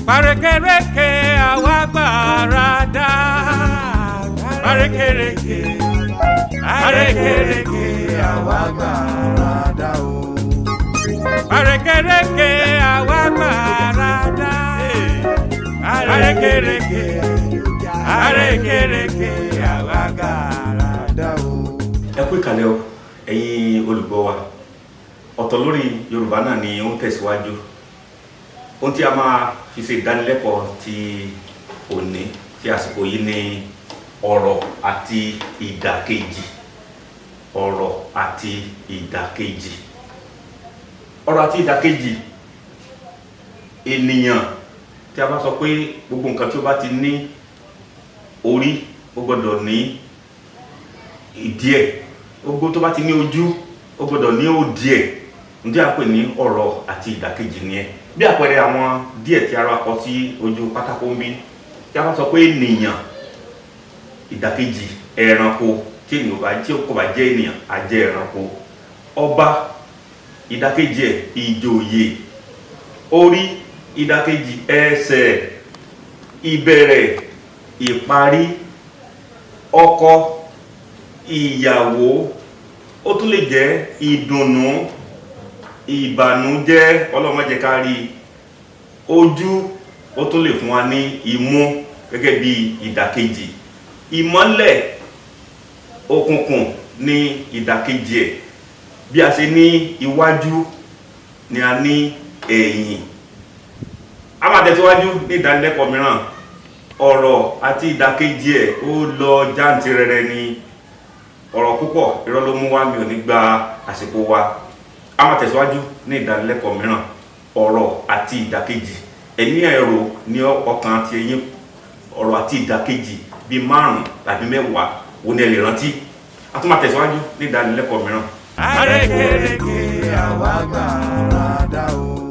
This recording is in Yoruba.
Parékèrékè àwa gbàràdà. Parékèrékè, parékèrékè àwa gbàràdà o. Parékèrékè àwa gbàràdà. Parékèrékè, parékèrékè àwa gbàràdà o. Ẹ kú ìkàlẹ̀ o, ẹ̀yin olùgbọ́ wa. Ọ̀tọ̀ lórí Yorùbá náà ni ó ń tẹ̀síwájú. Ohun tí a máa fi ṣe ìdánilẹ́kọ̀ọ́ ti òní tí àsìkò yìí ni ọ̀rọ̀ àti ìdàkejì. Ọ̀rọ̀ àti ìdàkejì. Ọ̀rọ̀ àti ìdàkejì. Ènìyàn, tí a bá sọ pé gbogbo nǹkan tí ó bá ti ní orí, ó gbọ́dọ̀ ní ìdí ẹ̀. Gbogbo tó bá ti ní ojú, ó gbọ́dọ̀ ní òdì ẹ̀. Ohun tí a pè ní ọ̀rọ̀ àti ìdàkejì nìyẹn. Bí àpẹẹrẹ àwọn díẹ̀ tí a rà kọ sí ojú pátákó ń bí. Tí a bá sọ pé ènìyàn, ìdàkejì ẹranko. Tí ènìyàn bá, tí kò bá jẹ́ ènìyàn, á jẹ́ ẹranko. Ọba, ìdàkejì ẹ̀ ìjòyè. Orí, ìdàkejì ẹsẹ̀. Ìbẹ̀rẹ̀, ìparí. Ọkọ, ìyàwó. Ó tún lè jẹ́ ìdùnnú, ìbànújẹ́, Ọlọ́run má jẹ́ ká rí. Ojú, ó tún lè fún wa ní imú gẹ́gẹ́ bí ìdàkejì. Ìmọ́lẹ̀, òkùnkùn ní ìdàkejì ẹ̀. Bí a ṣe ní iwájú ni a ní ẹ̀yìn. A máa tẹ̀síwájú ní ìdánilẹ́kọ̀ọ́ mìíràn. Ọ̀rọ̀ àti ìdàkejì ẹ̀ ó lọ jáǹtirẹrẹ ni. Ọ̀rọ̀ púpọ̀ irọ́ ló mú wá, mi ò ní gba àsìkò wa. A máa tẹ̀síwájú ní ìdánilẹ́kọ̀ọ́ mìíràn. Ọ̀rọ̀ àti ìdàkejì. Ẹ̀ní ẹ̀rọ ní ọkàn àti ẹ̀yìn. Ọ̀rọ̀ àti ìdàkejì bíi 5 tàbí 10 wo ni ẹ lè rántí. A tún máa tẹ̀síwájú ní ìdánilẹ́kọ̀ọ́ mìíràn. Parékèrékè àwa gbàràdà o.